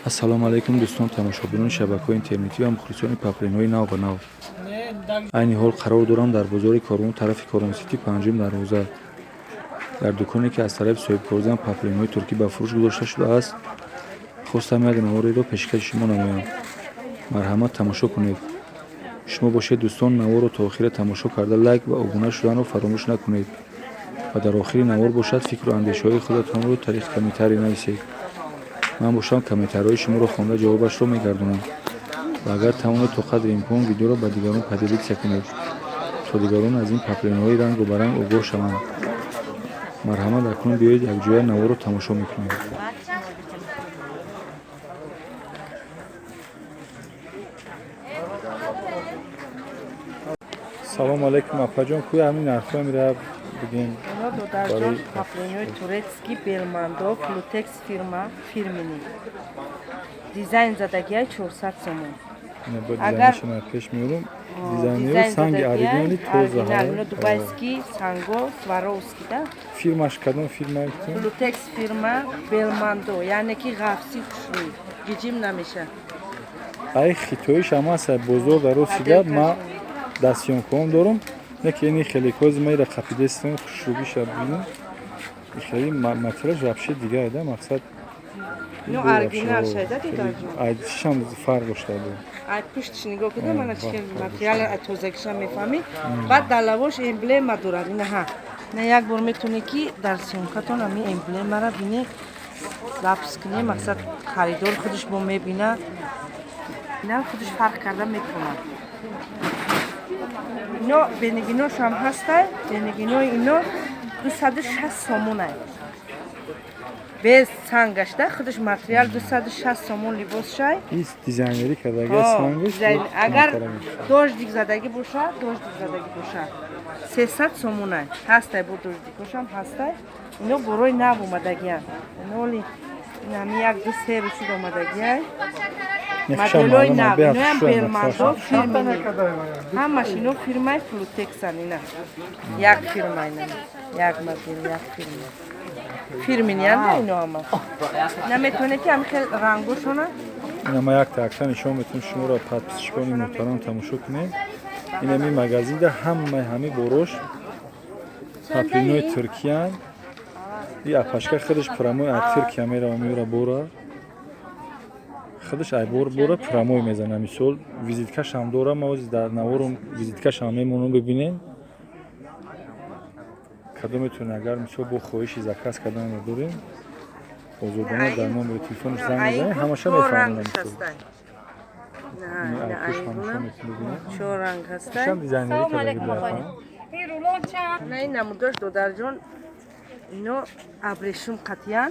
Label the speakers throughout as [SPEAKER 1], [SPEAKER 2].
[SPEAKER 1] Ассалому алайкум, дӯстон, тамошобинони шабакаҳои интернетӣ ва мухлисони паплинҳои нав ба нав. Айни ҳол қарор дорам дар бозори Корвон, тарафи Корвонсити, панҷум дарвоза, дар дуконе, ки аз тарафи соҳибкорзан паплинҳои туркӣ ба фурӯш гузошта шудааст. Хостам як навореро пешкаши шумо намоям. Марҳамат, тамошо кунед. Шумо бошед, дӯстон, наворро то охира тамошо карда, лайк ва обуна шуданро фаромӯш накунед ва дар охири навор бошад, фикру андешаҳои худатонро тариқи комментарий нависед. Ман бошам, комментариҳои шуморо хонда, ҷавобашро мегардонам. Ва агар тавонед, то қадри имкон видеоро ба дигарон поделиться кунед, то дигарон аз ин паплинҳои рангу баранг огоҳ шаванд. Марҳамат, акнун биёед, якҷоя наворро тамошо мекунем. Салому алайкум, апаҷон. Кӯи ҳамин нархҳо мира бигем.
[SPEAKER 2] Ино, додарҷон, паплинҳои турецкий Белмандо, Флутекс фирма, фирменный. Дизайн задагиай, 400 сомон.
[SPEAKER 1] Агар пеш меорам, дизайнери санги оригинали тоза.
[SPEAKER 2] Ино дубайский санго, Сваровски да.
[SPEAKER 1] Фирмаш кадом фирма?
[SPEAKER 2] Флутекс фирма, Белмандо, яъне ки ғафси, хушрӯй, гиҷим намеша.
[SPEAKER 1] Ай хитоиш ҳама аст бозор. Дар рости гап, ма дастсъёмкаом дорум, не ки ини хеле кози ма ира қапидестам, хушрӯгиша бинам. Хеле материалш вообще дигар да, мақсад.
[SPEAKER 2] Ино оригинал шайда, додарҷон.
[SPEAKER 1] Айшам фарқ дошта бу.
[SPEAKER 2] Ай пуштиш нигоҳ куда, мана чӣ хел материал, тозагиша мефаҳмӣ. Баъд далавош эмблема дорад, инаҳа. На як бор метавонӣ, ки дар съёмкатон ҳамин эмблемара бине, запись кунӣ, мақсад, харидор худаш бо мебина, ина худаш фарқ карда метавонад. Ино бенигиношам ҳастай, бенигинои ино 260 сомонай. Без сангашда, худаш материал 260 сомон либосшай.
[SPEAKER 1] Ис дизайнерӣ кардагия сангаш.
[SPEAKER 2] Агар дождик задагӣ бошад, дождик задагӣ бошад, 300 сомонай. Ҳастай, бо дождикошам ҳастай. Ино борои нав омадагиян. Иноли инами як ду се рӯз шуд омадагиай. Моделои нав, иноям Белмандо, фирменный. Ҳамаш ино фирмаи Флутексан, ина. Як фирма ина. Як модел, як фирма. Фирменныян да ино ҳама. Наметавонед, ки ҳами хел рангошона.
[SPEAKER 1] Ина ма як такта нишон метавонем шуморо, подписчикони муҳтарам, тамошо кунед. Инами магазинда ҳамаи ҳами борош паплинои туркиян. И апашка худаш прямой аз Туркия мерава, меёра бора. Худаш ай бор бора прямой мезана. Мисол, визиткашам дора, ма ози дар наворум визиткашам мемонам, бибинем. Кадометон агар, мисол, бо хоҳиши заказ карданро дорем, озодона дар номери телефонаш занг мезанем, ҳамаша мефаҳмонам. Мисол, айпӯш ҳамаша метон бибинем.
[SPEAKER 2] Чор ранг ҳастай.
[SPEAKER 1] Шам дизайнерӣ кардаги буяпа.
[SPEAKER 2] На ин намудош, додарҷон, ино абрешум қатиян,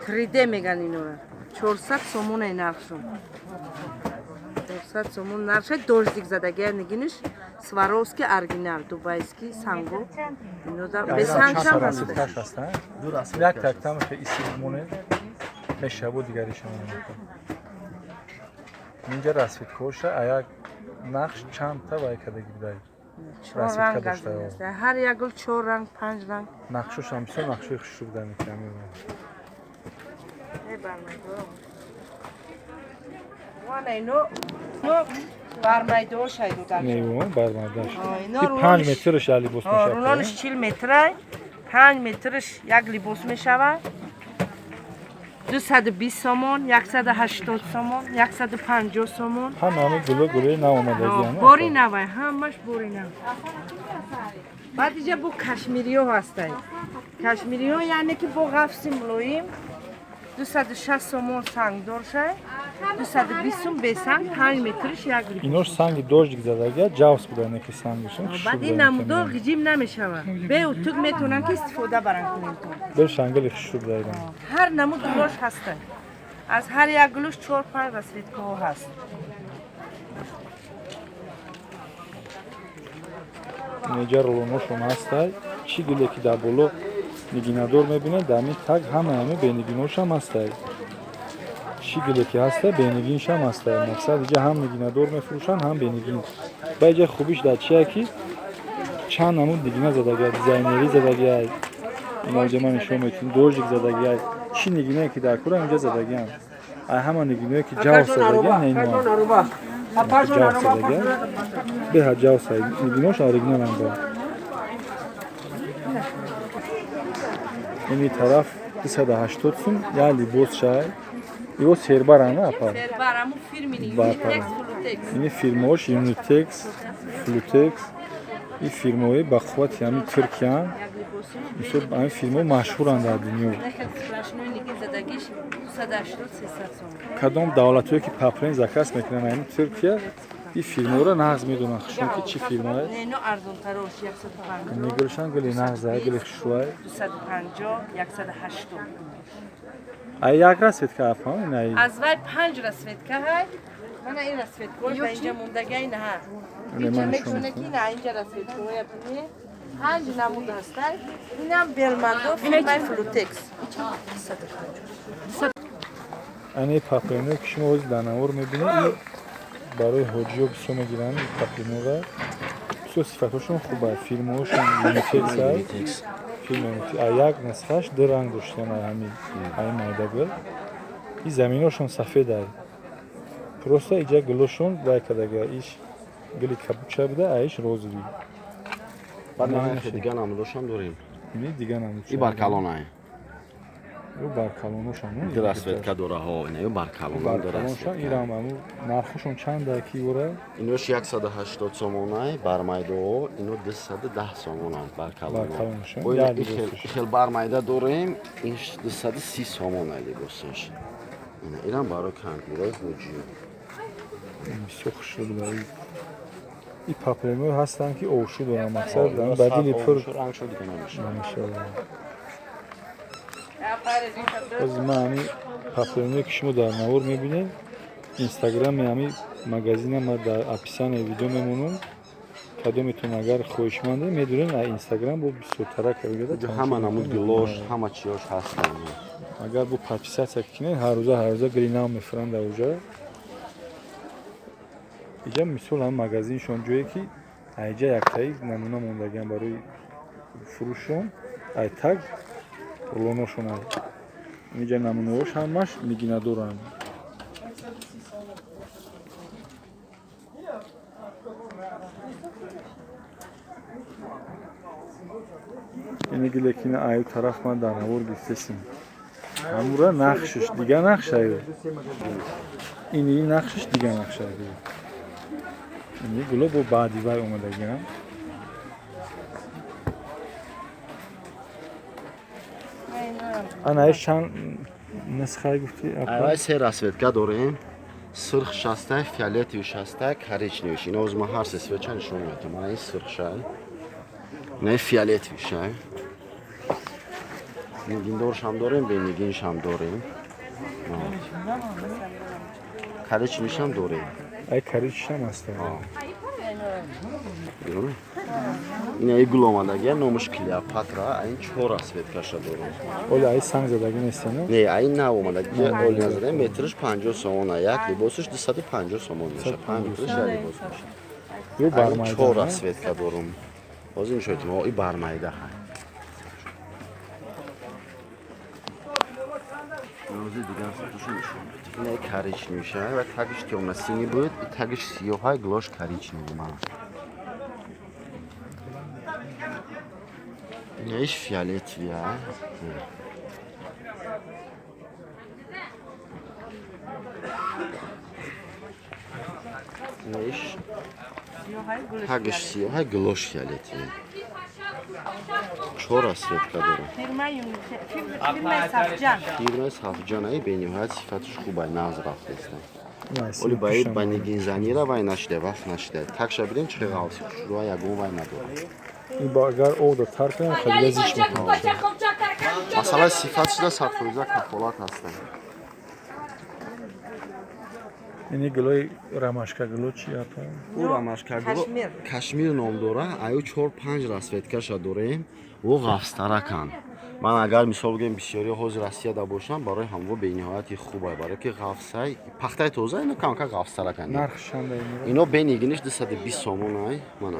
[SPEAKER 2] 3D меган инора. 400 сомонаи нархшон. 400 сомон нархша, дождик задагия, нигиниш Сваровски, оригинал, дубайский санго. Ино да бесангшам
[SPEAKER 1] ҳаст. Як тактам иси монед мешаву дигаришам. Инҷа расцветкоша, а як нақш чандта вай кадаги будай.
[SPEAKER 2] Чор ранг аст. Ҳар як гул чор ранг, панҷ ранг.
[SPEAKER 1] Нақшошам бисёр нақшои хушрӯ буда мекунам.
[SPEAKER 2] Вана ино бармайдоошай,
[SPEAKER 1] додарҷон. Бармайдош. 5 метрш як либос мешавад.
[SPEAKER 2] Рулонаш 40 метрай, 5 метрш як либос мешавад. 220 сомон, 180 сомон, 150 сомон.
[SPEAKER 1] Ҳама ҳами гуло гулои нав омадагиан.
[SPEAKER 2] Бори навай, ҳамаш бори нав. Баъд иҷа бо кашмириҳо ҳастай. Кашмириҳо, яъне ки бо ғафси мулоим, 260 сомон сангдоршай, 220 сум бесанг, 5 метриш як либос.
[SPEAKER 1] Инош санги дождик задагия, ҷавс буда, не ки сангашон.
[SPEAKER 2] Баъд ин намудо ғиҷим намешавад. Беутук метавонанд, ки истифода баранд клиентон.
[SPEAKER 1] Бел шангали хушрӯ буда.
[SPEAKER 2] Ҳар намуд гулош ҳастай. Аз ҳар як гулош чор панҷ расцветкаҳо ҳаст.
[SPEAKER 1] Инҷа рулоношон ҳастай. Чӣ гуле ки дар боло нигинадор мебинед, дар ҳамин таг ҳама ҳами бенигиношам ҳастай. Чӣ гуле ки ҳастай, бенигиншам ҳастай. Мақсад, иҷа ҳам нигинадор мефурӯшанд, ҳам бенигин. Ба иҷа хубиш дар чия, ки чанд намуд нигина задагиай, дизайнерӣ задагиай. Иноҷа ман нишон метавонем, дождик задагиай. Чӣ нигинае ки дар кора, инҷа задагиам. Ай ҳама нигиное ки ҷавс задагиан, ино ҷавс задагиан. Беҳад ҷавс нигинош оригиналам ба. Ини тараф 280 сум, я либос шай. Иво сербаран, апа?
[SPEAKER 2] Сербар, аму фирмини Unitex, Flutex.
[SPEAKER 1] Ини фирмаош Unitex, Flutex. Ин фирмаҳои ба қуввати ҳамин Туркиян. Мисол ҳамин фирмаҳо машҳуранд дар дунё. Кадом давлатҳое ки паплен заказ мекунанд ҳамин Туркия, ин фирмаҳоро нағз медонанд, хушон ки чӣ фирмае. Мегӯшанд гули нағзай, гули хушрӯай.
[SPEAKER 2] 250, 180.
[SPEAKER 1] Ай як расветка апа, ин
[SPEAKER 2] аз вай 5 расветка ҳай. Мана ин расветкош дар инҷа мондагай на. Инҷа мекунад ки на инҷа расветкоя бинӣ. 5 намуд ҳастай. Инам Белмандо фирмаи Flutex.
[SPEAKER 1] Ани паплино ки шумо ҳозир дар навор мебинед, барои ҳоҷиё бисёр мегиранд паплинора. Бисёр сифатҳошон хуб аст. Фирмаҳошон Unitex аст. Фирма а як нусхааш ду ранг доштан ҳамин ай майдагул. Ин заминошон сафед аст. Просто иҷа гулошон вай кардага, иш гули кабуча буда, а иш розовый.
[SPEAKER 3] Баъд мо дига намудошам дорем.
[SPEAKER 1] Ини дига намуд.
[SPEAKER 3] И баркалонай.
[SPEAKER 1] Ю баркалоношам.
[SPEAKER 3] Ду расветка дора, ҳо, ина ю баркалона дора.
[SPEAKER 1] Ирам аму нархошон чанд ки ора?
[SPEAKER 3] Инош 180 сомонай бармайдо, ино 210 сомонанд баркалона.
[SPEAKER 1] Баркалоношам.
[SPEAKER 3] Хел бармайда дорем, ин 230 сомонай либосаш. Ина ирам барои кампютерои ҳоҷӣ.
[SPEAKER 1] Бисёр хушрӯ буда. И паплемҳо ҳастанд ки овшу доранд, мақсад ба дили пур намешавад. Боз ман ҳамин паплемҳое ки шумо дар навор мебинед, инстаграми ҳамин магазина ман дар описанияи видео мемонам. Кадометон агар хоҳишманде, медонед, аз инстаграм бо бисёртара кабида
[SPEAKER 3] ҳама намуд гилош, ҳама чиёш ҳастанд.
[SPEAKER 1] Агар бо подписаться кунед, ҳаррӯза ҳаррӯза гили нав мефуранд дар уҷа. Иҷа мисол ҳам магазиншон ҷое ки айҷа яктаи намуна мондагиан барои фурӯшшон, ай таг рулоношон ай. Инҷа намунаҳош ҳамаш нигинадоранд. Ини гилекина аю тараф ман дар навор гирифтесим. Ҳамура нақшиш дига нақш аю. Ини нақшиш дига нақш аю. Ини гуло бо баъди вай омадагиам. Ана иш чанд нусхае гуфтӣ?
[SPEAKER 3] Аввал се расветка дорем. Сурх шастай, фиолетовый шастай, коричневый. Ино оз ман ҳар се свеча нишон медиҳам. Мана ин сурхшай. Ина фиолетовый шай. Нигиндоршам дорем, бенигиншам дорем. Коричневый дорем.
[SPEAKER 1] Ай коричневый ҳам ҳаст.
[SPEAKER 3] Ина и гул омадагия, номаш Клеопатра, айн чор расветкаша дорам.
[SPEAKER 1] Оля ай санг задагӣ нест, не?
[SPEAKER 3] Не, айн нав омадагия, оли назада, метриш 50 сомона, як либосаш 250 сомон меша, 5 метриш як либос меша.
[SPEAKER 1] Ю бармайда.
[SPEAKER 3] Чор расветка дорам. Ҳозир нишон медиҳам, и бармайда ҳай. Ҳозир дигар сатушо нишон медиҳам. Ина коричневый шай ва тагиш тёмно-синий буд, и тагиш сиёҳай, гулош коричневый мана. Инаиш фиолетовый, а? Инаиш тагиш сиёҳай, гулош фиолетовый. Чор расветка дорам.
[SPEAKER 2] Фирмаи Сафҷан.
[SPEAKER 3] Фирмаи Сафҷан, ай бениҳоят сифаташ хуб ай, нағз рафтеста. Оли ба ин ба нигинзанира вай нашида, вақт нашида. Такша бинем чӣ ғавси хушрӯа ягон вай надорад.
[SPEAKER 1] Ин ба агар обда тар кунам, хеле зич мекунад.
[SPEAKER 3] Масалаи сифат шуда 100% кафолат ҳастанд.
[SPEAKER 1] Ини гулои ромашка гуло чи апа?
[SPEAKER 3] Ӯ ромашка гуло Кашмир ном дора, аю 4-5 расветкаша дорем. Ӯ ғафстараканд. Ман агар мисол бигӯем бисёриҳо ҳозир Россияда бошанд, барои ҳамво бениҳояти хуб ай, барое ки ғафсай, пахтаи тоза ино камка ғафстараканд.
[SPEAKER 1] Нархш чанд ай?
[SPEAKER 3] Ино бенигиниш 220 сомон ай, мана.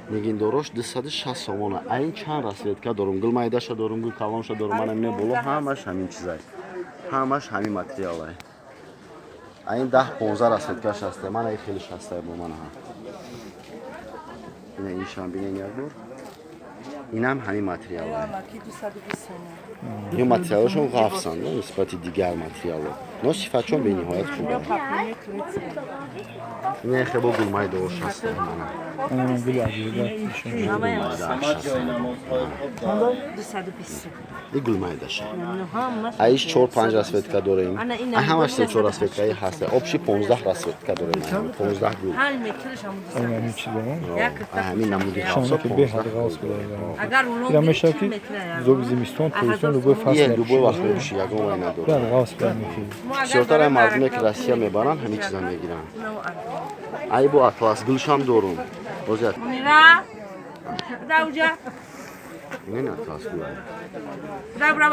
[SPEAKER 3] Нигиндорош 260 сомон ай. Айн чанд расветка дорум, гул майдаша дорум, гул калонша дорум, мана мине боло ҳамаш ҳамин чизай. Ҳамаш ҳамин материал ай. Ин 10-15 расцветкаш ҳаста. Мана и хелеш ҳаста бо мана ҳа. Ина иншам бинен як бор. Инам ҳамин материал.
[SPEAKER 2] Амаки 220 сомон.
[SPEAKER 3] Ин материалашон ғафсанд нисбати дигар материалҳо. Но сифатшон бениҳоят хуб.
[SPEAKER 2] Ино паплини турецкий.
[SPEAKER 3] Ина хебо гулмайдоош ҳаста мана.
[SPEAKER 1] Ана гули аҷоиба нишон.
[SPEAKER 3] Гулмайдааш ҳаста.
[SPEAKER 2] 220 сом.
[SPEAKER 3] И гулмайдаша.
[SPEAKER 2] Ино ҳамаш.
[SPEAKER 3] Аиш 4-5 расцветка дорем.
[SPEAKER 2] Ана ин
[SPEAKER 3] Ай ҳамаш 3-4 расцветкаи ҳаста. Общий 15 расцветка дорем. 15 гул.
[SPEAKER 2] Ҳар метраш ҳам
[SPEAKER 1] Ана ҳамин
[SPEAKER 2] 220.
[SPEAKER 1] чизо.
[SPEAKER 2] Як
[SPEAKER 3] Ай ҳамин намуди
[SPEAKER 1] Шоно
[SPEAKER 3] ғафсо
[SPEAKER 1] ки беҳад
[SPEAKER 3] 15
[SPEAKER 1] ғафс
[SPEAKER 3] гул.
[SPEAKER 1] буда.
[SPEAKER 2] Агар рулон
[SPEAKER 1] Ира мешавад ки зимистон, тобистон, любой фасл.
[SPEAKER 3] Ие любой вақт мепӯши, ягон вай надорад.
[SPEAKER 1] Беҳад ғафс буда мехи.
[SPEAKER 3] Бисёртар ай мардуме ки Россия мебаранд, ҳамин чиза мегиранд. Ай бо атлас гулшам дорум. Боз як
[SPEAKER 2] Мунира. Дауҷа.
[SPEAKER 3] Ин атлас гул ай.
[SPEAKER 2] Дабра.